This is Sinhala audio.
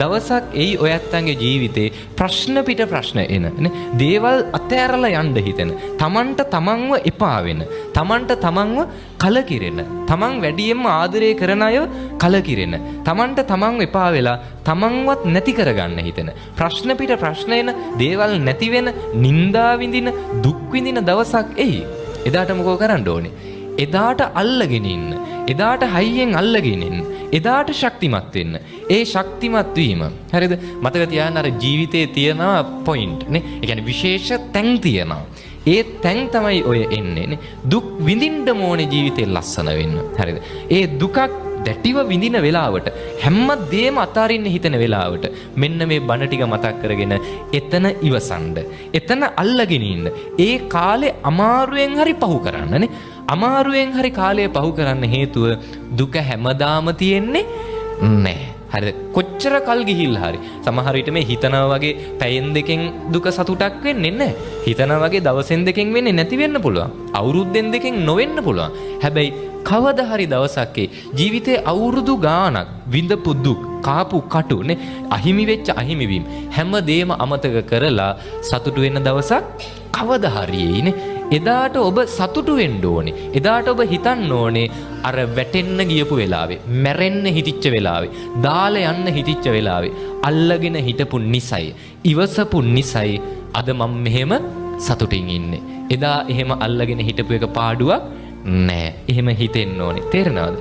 දවසක් එයි ඔය ඇත්තන්ගේ ජීවිතේ ප්‍රශ්න පිට ප්‍රශ්න එන නේ, දේවල් අතෑරලා යන්න හිතෙන, තමන්ට තමන්ව එපා වෙන, තමන්ට තමන්ව කලකිරෙන, තමන් වැඩියෙන්ම ආදරය කරන අයව කලකිරෙන, තමන්ට තමන්ව එපා වෙලා තමන්වත් නැති කරගන්න හිතෙන, ප්‍රශ්න පිට ප්‍රශ්න එන, දේවල් නැති වෙන, නිന്ദා විඳින, දුක් විඳින දවසක් එයි. එදාට මොකෝ කරන්න ඕනේ? එදාට අල්ලගෙන ඉන්න. එදාට හයියෙන් අල්ලගෙන ඉන්න. එදාට ශක්තිමත් වෙන්න. ඒ ශක්තිමත් වීම. හරිද? මතක තියාගන්න, අර ජීවිතේ තියෙන පොයින්ට් නේ. ඒ කියන්නේ විශේෂ තැන් තියෙනවා. ඒ තැන් තමයි ඔය එන්නේ නේ. දුක් විඳින්න ඕනේ ජීවිතේ ලස්සන වෙන්න. හරිද? ඒ දුකක් දැටිව විඳින වෙලාවට, හැම දෙයක්ම අතාරින්න හිතෙන වෙලාවට, මෙන්න මේ බණ ටික මතක් කරගෙන එතන ඉවසන්න. එතන අල්ලගෙන ඉන්න. ඒ කාලේ අමාරුවෙන් හරි පහු කරන්න නේ. අමාරුවෙන් හරි කාලය පහු කරන්න. හේතුව දුක හැමදාම තියෙන්නේ නෑ. හරිද? කොච්චර කල් ගිහිල්ලා හරි. සමහර විට මේ හිතනවා වගේ පැයෙන් දෙකෙන් දුක සතුටක් වෙන්නේ නැහැ. හිතනවා වගේ දවසෙන් දෙකෙන් වෙන්නේ නැති වෙන්න පුළුවන්. අවුරුද්දෙන් දෙකෙන් නොවෙන්න පුළුවන්. හැබැයි කවදා හරි දවසක් ඒ ජීවිතේ අවුරුදු ගාණක් විඳපු දුක්, කාපු කටු නේ, අහිමි වෙච්ච අහිමිවීම් හැම දෙයක්ම අමතක කරලා සතුටු වෙන දවසක් කවදා හරි එයිනේ. එදාට ඔබ සතුටු වෙන්න ඕනේ. එදාට ඔබ හිතන්න ඕනේ, අර වැටෙන්න ගියපු වෙලාවේ, මැරෙන්න හිතිච්ච වෙලාවේ, දාලා යන්න හිතිච්ච වෙලාවේ අල්ලගෙන හිටපු නිසයි, ඉවසපු නිසයි අද මම මෙහෙම සතුටින් ඉන්නේ. එදා එහෙම අල්ලගෙන හිටපු එක පාඩුවක් නෑ. එහෙම හිතෙන්න ඕනේ. තේරෙනවද?